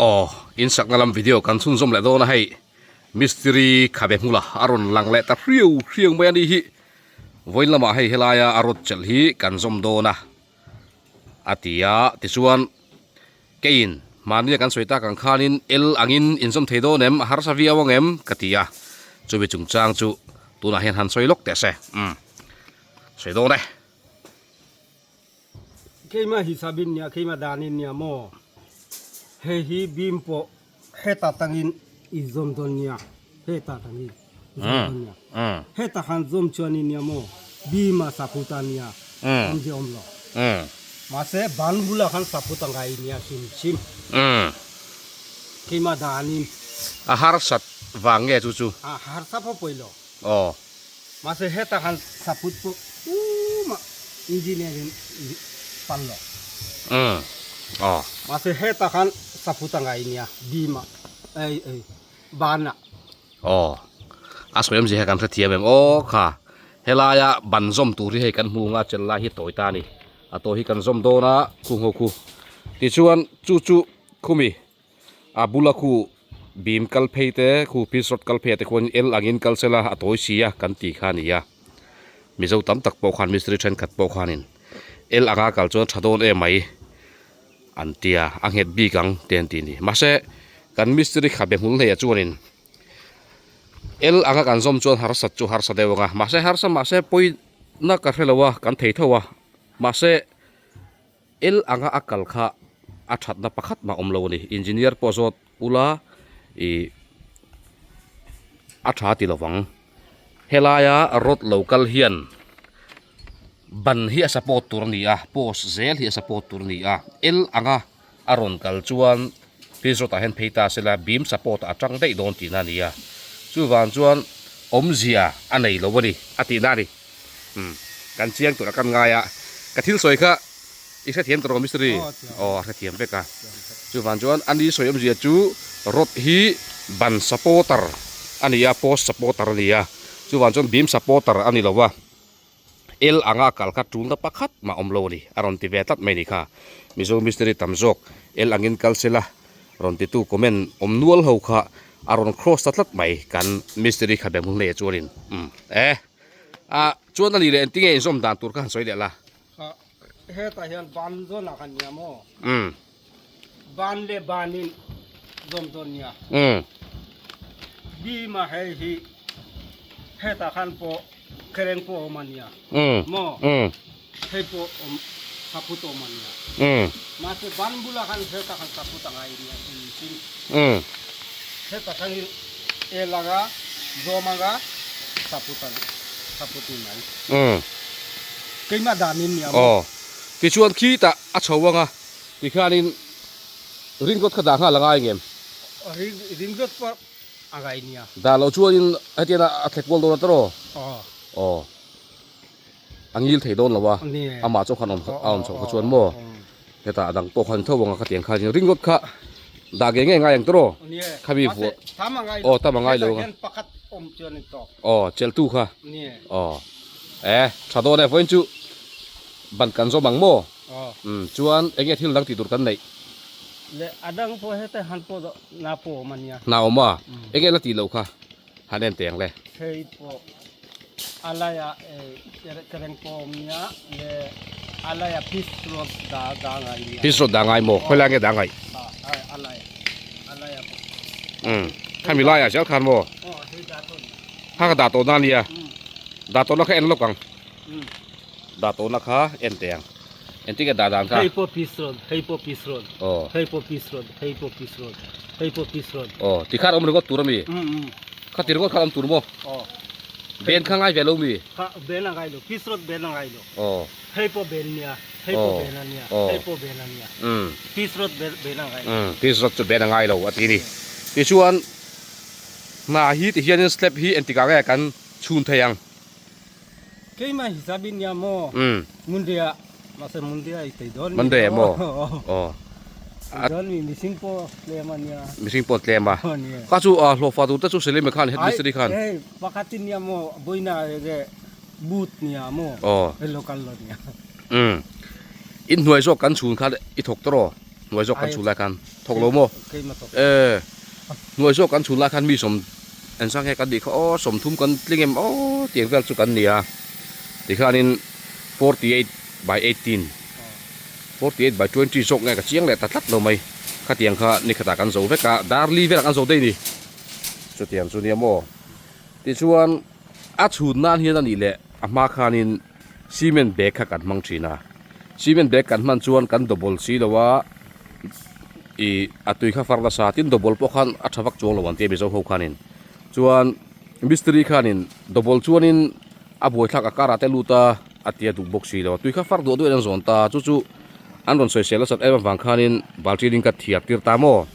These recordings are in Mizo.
Aw, in sakna lam video kan chhunzawm leh dawn a hei, mistiri khabe hmula a rawn lang leh ta hriau hriau mai a ni hi. Vawiin lamah hei helaia a rawt chelh hi kan zawm dawn a, a ti a, tichuan keiin mahnia kan sawi tak ang khanin el angin inzawm thei dawn em, a harsa viau ang em ka ti a, chumi chungchang chu tunah hian han sawi lawk teh se, umm sawi dawn e. Keimah hisabin nia keimah danin nia maw hei hi bim pawh heta tangin i zawm dawn nia heta tangin zawm dawn nia heta khan zawm chuanin nia maw bima saput a nia awmzia awm lo mahse ban bulah khan saput a ngai nia hrim hrim keimah danin a harsat vang nge chu chu a harsa pawh pawi lo aw. Mahse heta khan saput pawh tumah engineer in pal lo. Umm aw. Mahse heta khan saput a ngai nia beam ah ei ei ban ah. Aw. A sawi awmzia hi kan hrethiam em aw kha helaia ban zawm tur hi hei kan hmu anga chel lai hi tawi ta a ni. A tawi hi kan zawm dawn a khung ho khu. Tichuan chu chu khumi. A bula khu bim kal phei te khu piece rod kal phei ah te khuan el angin kal sela a tawi si a kan tih kha a ni a mizo tam tak pawh khan mistiri thenkhat pawh khanin el anga kal chuan tha dawn em mai an tia a nghet bik ang te an ti a ni mahse kan mistiri khabe hmul hleiah chuanin el anga kan zawm chuan harsat chu harsa deuh ang a mahse harsa mahse pawina ka hrelo a kan thei tho a mahse. El anga a kal kha a thatna pakhat mah awm lo a ni. Engineer pawh zawt ula ih a tha ti lovang. Helaia rod lo kal hian ban hi a support tur a ni a, post zel hi a support tur a ni a. El anga a rawn kal chuan fish rod ah hian phei ta sela beam support ah a tang daih dawn tihna a ni a. Chuvang chuan awmzia a nei lo a ni a tihna a ni. Umm kan chiang tur a kan ngai a ka thil sawi kha i hrethiam tawh rawh mistiri aw a hrethiam vek a chuvang chuan a ni sawi awmzia chu rod hi ban supporter a ni a post supporter a ni a chuvang chuan beam supporter a ni lo a el anga kal kha tulna pakhat mah awm lo a ni a rawn ti ve tlat mai a ni kha mizo mistiri tam zawk el angin kal sela rawn titu comment awm nual ho kha a rawn cross ta tlat mai kan mistiri kha be hmun hleiah chuanin umm e. Ah chuan a ni leh engtinge inzawm dan tur kha han sawi leh la. Kha hetah hian ban zawn ah khan nia maw? Umm. Ban leh ban in zawm dawn nia. Umm. Bim a hei hi hetah khan pawh kereng pawh a awm a nia. Umm. Maw? Umm. Hei pawh awm saput awm a nia. Umm. Mahse ban bulah khan hetah khan saput a ngai nia hrim hrim. Umm. Hetah khan hi el anga zawm anga saput a saput ni mai. Umm. Keimah dan in nia maw? Aw. Tichuan khitah a chho anga tikhanin ringawt kha dah nghal a ngai ngem? Ring ringawt pawh a ngai nia. Dah loh chuanin hetiang a thlek kual dawn a tawh? Aw. Aw. A ngil thei dawn lo a, amah chu khan awm a awm chhoh kha chuan maw hetah a dang pawh khan tho ang a khatiang khan ringawt kha dah ge nge ngai ang tawh khami vuah aw tam a ngai lo ang aw chelhtu kha aw e tha dawn e vawiin chu ban kan zawm ang maw umm chuan enge thil dang tih tur kan neih hna awm a enge la tih loh kha Han en teng le. Hei pawh a laia kereng pawh awm nia le a laia fish rod dah dah ngai nia. Fish rod dah ngai maw? Khawi lai nge dah ngai? A laia a laia pawh. Umm khami laiah zel khan maw? Aw hei dah tawh nia. Kha ka dah tawh na nia. Dah tawhna kha en lawk ang. Dah tawhna kha en teh ang. Engtin nge dah dan kha? Hei pawh piece rod, hei pawh piece rod. Aw. Hei pawh piece rod, hei pawh piece rod, hei pawh piece rod. Aw, ti khan awm ringawt tur ami? Um um. Kha ti ringawt khan awm tur maw? Aw. Ben kha ngai ve lo mi? Kha ben a ngai lo, piece rod ben a ngai lo. Aw. Hei pawh ben nia, hei pawh ben a nia, hei pawh ben a nia. Um. Piece rod ben ben a ngai lo. Um, piece rod chu ben a ngai lo a ti ni. Tichuan hna hi ti hianin slab hi engtikah nge kan chhun thei ang? Keimah hisap in nia maw Mundia mahse Mundia i tei dawn mi Monday maw aw tei dawn mi mihring pawh tlem a nia mihring pawh tlem a kha chu a hlawhfa tur te chu Selime khan headmistry khan hei pakhat in nia maw Boina ege boot nia maw aw hei local lo nia in hnuai zawk kan chhun khan i thawk tawh rawh hnuai zawk kan chhun lai khan. Thawk lo maw? E, hnuai zawk kan chhun lai khan mi sawm eng nge kan nih kha aw, 30 kan tling em aw tiang vel chu kan ni a. Tikhanin 48 by 18, 48 by 20 zawk nge ka chiang leh ta tlat lo mai. Khatiang kha ni khatah kan zo vek a, dar li velah kan zo daih ni. Chutiang chu nia maw? Tichuan a chhun nan hian a nih leh a hma khanin cement bag kha kan hmang thin a. Cement bag kan hman chuan kan double si lo a, ih a tui kha far nasa tin double pawh khan a tha vak chuang lo ang tia Mizo ho khanin. Chuan mistiri khanin double chuanin a buaithlak a karah te lut a, a tia duh bawk si lo a. Tui kha far duah duahin an zawn ta, chu chu an rawn sawisel nasat em avang khanin balti ding ka thiar tir ta maw?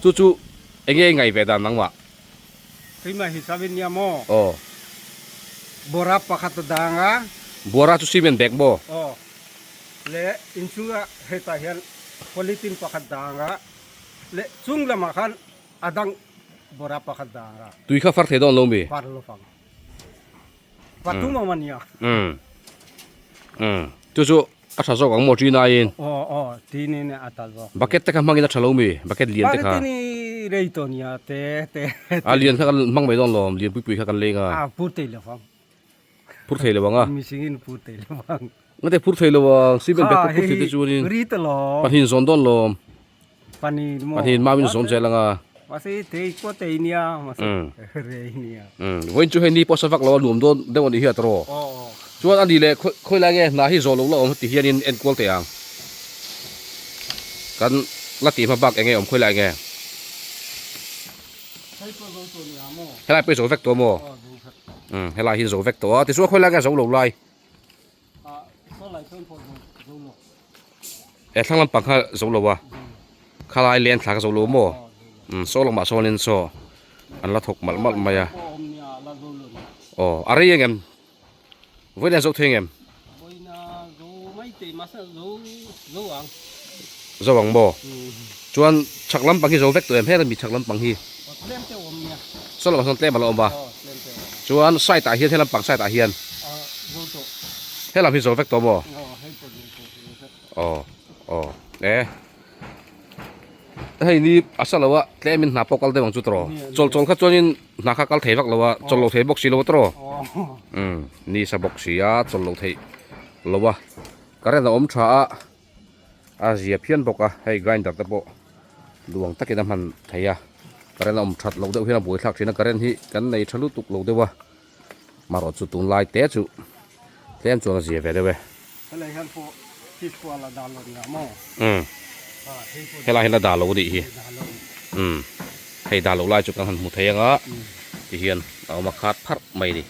Chu chu eng nge i ngaih ve dan nangmah? Keimah hi sabin nia maw? Aw. Bora pakhat a dang a. Bora chu cement bag maw? Aw. Le inchunga hetah hian polythene pakhat dang a. Le chung lamah khan a dang bora pakhat dang a. Tui kha far thei dawn lo mi? Far lo fang. Pathum awm a nia. Umm. Umm. Chu chu a tha zawk ang maw ṭin aiin? Aw aw ṭin in a tha zawk. Bucket te kha hmangin a tha lo mi? Bucket lian te kha. Bucket in i rei tawh nia te te. A lian kha kan hmang mai dawn lawm, lian pui pui kha kan leng a. A phur thei lo vang. Phur thei lo ang a. Mihring in phur thei lo vang. Ngate phur thei lo ang, cement bag pawh phur thei te chuanin. Ri ta lawm. Pahnih in zawn dawn lawm. Panin maw? Panin mau in zawm zel ang a. Mahse thei pawh thei nia, mahse rei nia. Vawiin chu hei ni pawh sa vak lo a nuam dawn deuh a nih hi a tawrh. Chuan a ni leh khawi lai nge hna hi zawh lo la awm ti hianin enkual teh ang. Kan la tih hma bak eng nge awm khawi lai nge? Helai pawh i zo vek tawh maw? Helai hi zo vek tawh a, tichuan khawi lai nge a zo lo lai? He thlang lampang kha zo lo a khalai len thla kha zo lo maw umm saw lamah sawnin saw an la thawk malh malh mai a aw a rei ang em vawiin a zo thei ang em zo ang maw chuan chhak lampang hi zo vek tawh em heng mi chhak lampang hi saw lamah sawn tlem a la awm a chuan side ah hian he lampang side ah hian he lam hi zo vek tawh maw. Aw aw e hei ni a sa lo a tlem in hna pawh kal deuh ang chu tawh chawl chawl kha chuan in hna kha kal thei vak lo a chawl lo thei bawk si lo a tawh umm ni sa bawk si a chawl lo theih lo a current a awm tha a a zia phian bawk a hei grinder te pawh duang takin a hman thei a current a awm that loh deuh hian a buaithlak thin a current hi kan nei tha lutuk lo deuh a. Marawh chu tunlai te chu tlem chuan a zia ve deuh e. Helai hian pawh fish pawh a la dah lo nia maw? Umm. Helai hian a dah lo a nih hi. Umm. Hei dah loh lai chu kan han hmu thei anga ti hian a awm a khat pharh mai a ni.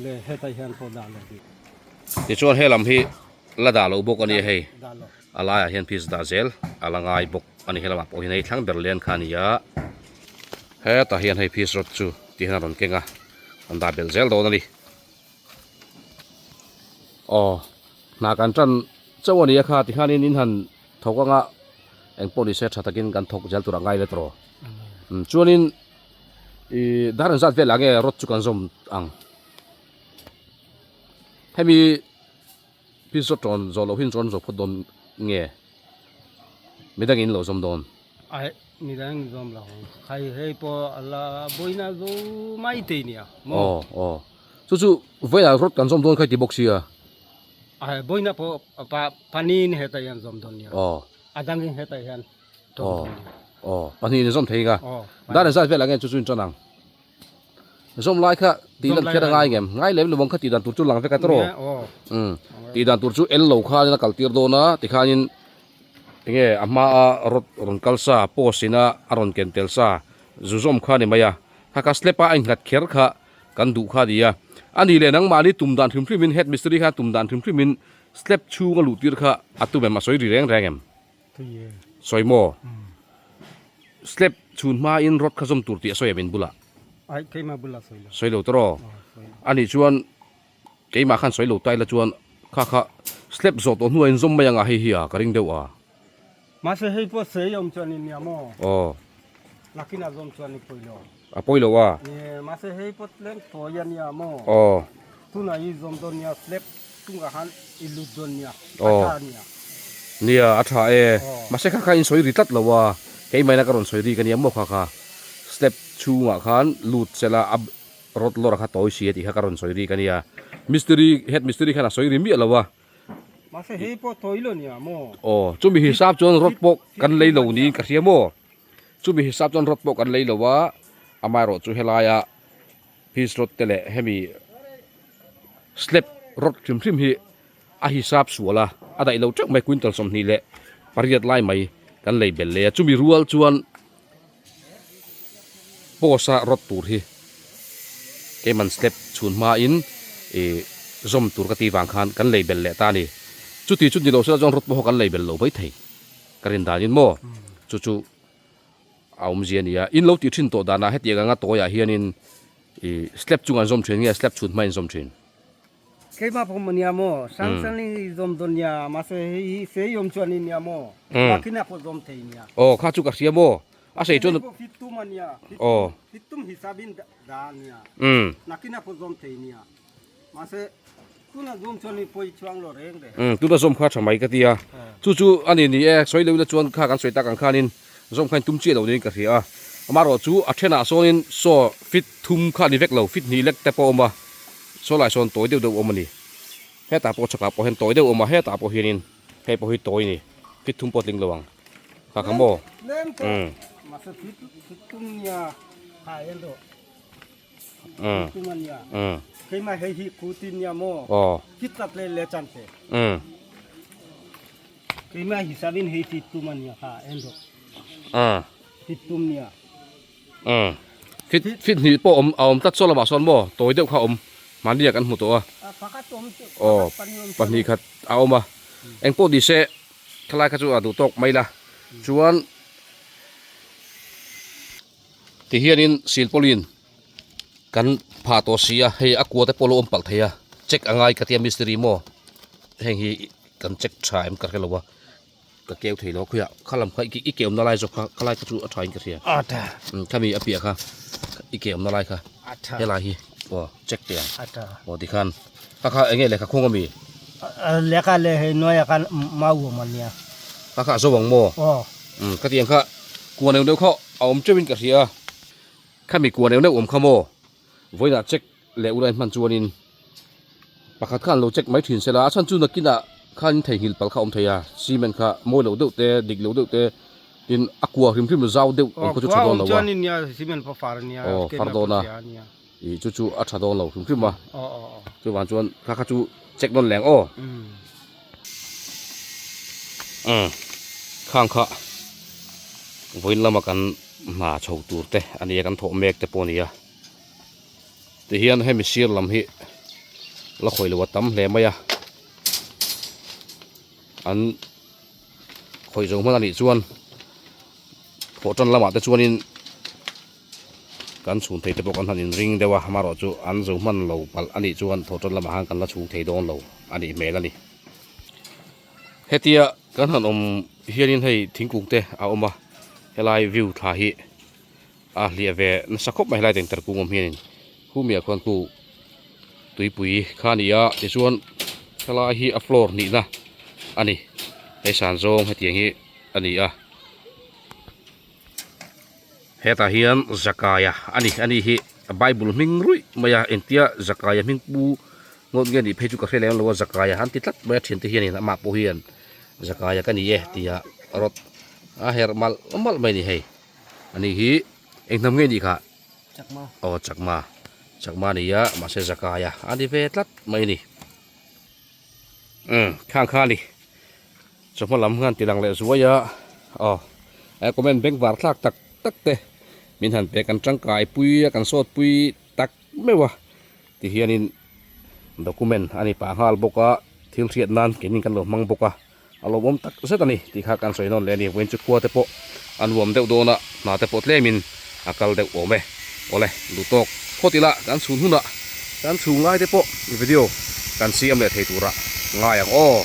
Le hetah hian pawh dah lo ni. Tichuan he lam hi la dah loh bawk a nia hei. A laiah hian fish dah zel a la ngai bawk a ni. Helamah pawh hian hei thlang ber len kha a ni a. Hetah hian hei fish rod chu ti hian a rawn keng a, an dah belh zel dawn a ni. Aw, hna kan tan chauh a ni a kha ti khanin in han thawk anga eng pawh ni se tha takin kan thawk zel tur a ngai le tawh. Chuanin ih dar engzat velah nge rod chu kan zawm ang. Hemi fish rod rawn zawh loh hi rawn zawh phawt dawn nge midangin lo zawm dawn. Aih midang zawm lo ang khai hei pawh a la buaina zo mai te nia maw. Aw aw chu chu vawiinah rod kan zawm dawn kha i ti bawk sia. Aih buaina pawh pa pahnihin hetah hian zawm dawn nia. Aw. A dangin hetah hian zawm dawn nia. Aw pahnihin in zawm thei nga. Aw. Dan engzat velah nge chu chu in tan ang. Zawm lai kha tih lan kher a ngai ngem. Ngai lem lo ang kha tih dan tur chu lang vek a tawrh aw. Umm tih dan tur chu el lo khanin a kal tir dawn a tikhanin enge a hma a rod rawn kal sa post ina a rawn ken tel sa zu zawm kha a ni mai a. Kha kha slap a a innghat kher kha kan duh kha a ni a. A nih leh nangmahni tum dan hrim hrimin head mistiri khan tum dan hrim hrimin slap chhunga luh tir kha a tum em a sawi ri reng reng em. Sawi maw? Slab chhun hmain rod kha zawm tur tih a sawi em in bulah? Sawi lo tawh. A nih chuan keimah khan sawi lo ta ila chuan kha kha slab zawh tawh hnuah in zawm mai anga hei hi a ka ring deuh a. Mahse hei pawh sawi awm chuan in nia maw? Aw. Nakin a zawm chuan i pawi lo. A pawi lo a. Mahse hei pawh tlem tawi a nia maw? Aw. Tunah i zawm dawn nia slab chungah khan i lut dawn nia. A tha nia. Nia, a tha e. Mahse kha kha in sawi ri tlat lo a, keimahina ka rawn sawi rik a nia maw kha kha. Step chhungah khan lut sela a rod lawr kha tawi si a tih kha ka rawn sawi rik a nia. Mistiri, head mistiri khan a sawi ri miah lo a. Mahse hei pawh tawi lo nia maw? Aw, chumi hisap chuan rod pawh kan lei lo niin ka hria maw? Chumi hisap chuan rod pawh kan lei lo a, amaherawh chu helaia piece rod te leh hemi slab rod hrim hrim hi a hisap sual a, a daih lo teuh mai quintal 28 lai mai kan lei bel leh a, chumi rual chuan post a rod tur hi keiman slab chhun hmain ih zawm tur ka tih vang khan kan lei bel leh ta a ni, chuti chu ni lo sela chuan rod pawh kan lei bel lo maithei ka rin danin maw chu chu a awmzia a ni a, in lo tih thin tawh danah hetiang anga tawiah hianin ih slab chungah an zawm thin nge slab chhun hmain zawm thin. Keimah pawh nia maw, Samson i zawm dawn nia, mahse hei hi sei awm chuan i nia maw, Makina pawh zawm thei nia. Aw, kha chu ka hria maw, a sei chuan. Hei pawh fit tum a nia, fit tum hisabin dah a nia, Nakina pawh zawm thei nia, mahse tuna zawm chuan i pawi chuang lo reng reng. Umm, tuna zawm kha tha mai ka ti a, chu chu a ni ni e, sawi lo ila chuan kha kan sawi tak ang khanin zawm kha in tum chiah lo niin ka hria a, amaherawh chu a thenah sawnin saw fit thum kha a ni vek lo, fit hnih lek te pawh a awm a. Saw lai sawn tawi deuh deuh awm a ni. Hetah pawh chhakah pawh hian tawi deuh awm a, hetah pawh hianin hei pawh hi tawi a ni. Fit thum pawh a tling lo ang. Kha kha maw? Umm. Umm. Umm. Aw. Umm. Umm. Umm fit fit hnih pawh awm a awm tlat saw lamah sawn maw tawi deuh kha a awm mahni ah kan hmu tawh a aw pahnih khat a awm a engpawh ni se thalai kha chu a duh tawk mai la chuan ti hianin silpawlin kan phah tawh si a hei a kua te pawh a lo awm palh thei a check a ngai ka tia mistiri maw heng hi kan check tha em ka hre lo a. Ka keu thei lo khawiah kha lam kha i ke awmna lai zawk kha kha lai kha chu a tha in ka hria khami a piah kha i ke awmna lai kha helai hi aw check teh ang aw tikhan kha kha enge lehkha khung ami lehkha leh hei hnuaiah khan mau awm ania kha kha a zo ang maw khatiang kha kua neuh neuh kha a awm teuh in ka hria khami kua neuh neuh awm kha maw vawiinah check leh ula in hman chuanin pakhat khan lo check mai thin sela a chhan chu nakinah khan in theihnghilh palh kha a awm thei a cement kha mawi loh deuh te dik loh deuh te tin a kua hrim hrim zau deuh awm kha chu tha dawn lo a aw far dawn a ih chu chu a tha dawn lo hrim hrim a chuvang chuan kha kha chu check nawn leng aw umm khang kha vawiin lama kan hna chho tur te a nia kan thawh mek te pawh a ni a. Tihian hemi sir lam hi la khawih loh a tam hle mai a, an khawih zo hman a nih chuan thawh tan lamah te chuanin kan chhun thei te pawh kan han inring deuh a, amaherawh chu an zo hman lo palh a nih chuan thawh tan lamah khan kan la chhung thei dawn lo a nih hmel a ni. Hetia kan han awm hianin hei thingkung te a awm a, helai view thla hi. A hliah ve nasa khawp mai helai tengter kung awm hianin khumia khuan khu tuipui kha a ni a tichuan helai hi a floor nihna a ni hei san zawng hetiang hi a ni a hetah hian zakaia a ni a ni hi bible hming ruih mai a engtia zakaia hming pu ngawt nge nih phei chu ka hre lem lo a zakaia an ti tlat mai a thiante hianin amah pawh hian zakaia ka ni e tia rawt a herh malh malh mai a ni hei. Ani hi eng hnam nge nih kha? Chakma. Aw Chakma. Chakma a ni a, mahse Zakai a a ni ve tlat mai a ni. Umm khang kha a ni. Chawhma lam khan tilang leh zuai a, aw a comment bengvar thlak tak tak te min han pe kan tangkai pui a kan sawt pui tak meuh a tihianin document a ni pah nghal bawk a, thil hriat nan keinin kan lo hmang bawk a. A lawmawm tak zet a ni tih kha kan sawi nawn leh a ni. Vawiin chu khua te pawh a nuam deuh dawn a, hna te pawh tlemin a kal deuh awm e. Awle, duh tawk phawt ila kan chhun hunah kan chhung lai te pawh video kan siam leh thei turah ngai ang aw.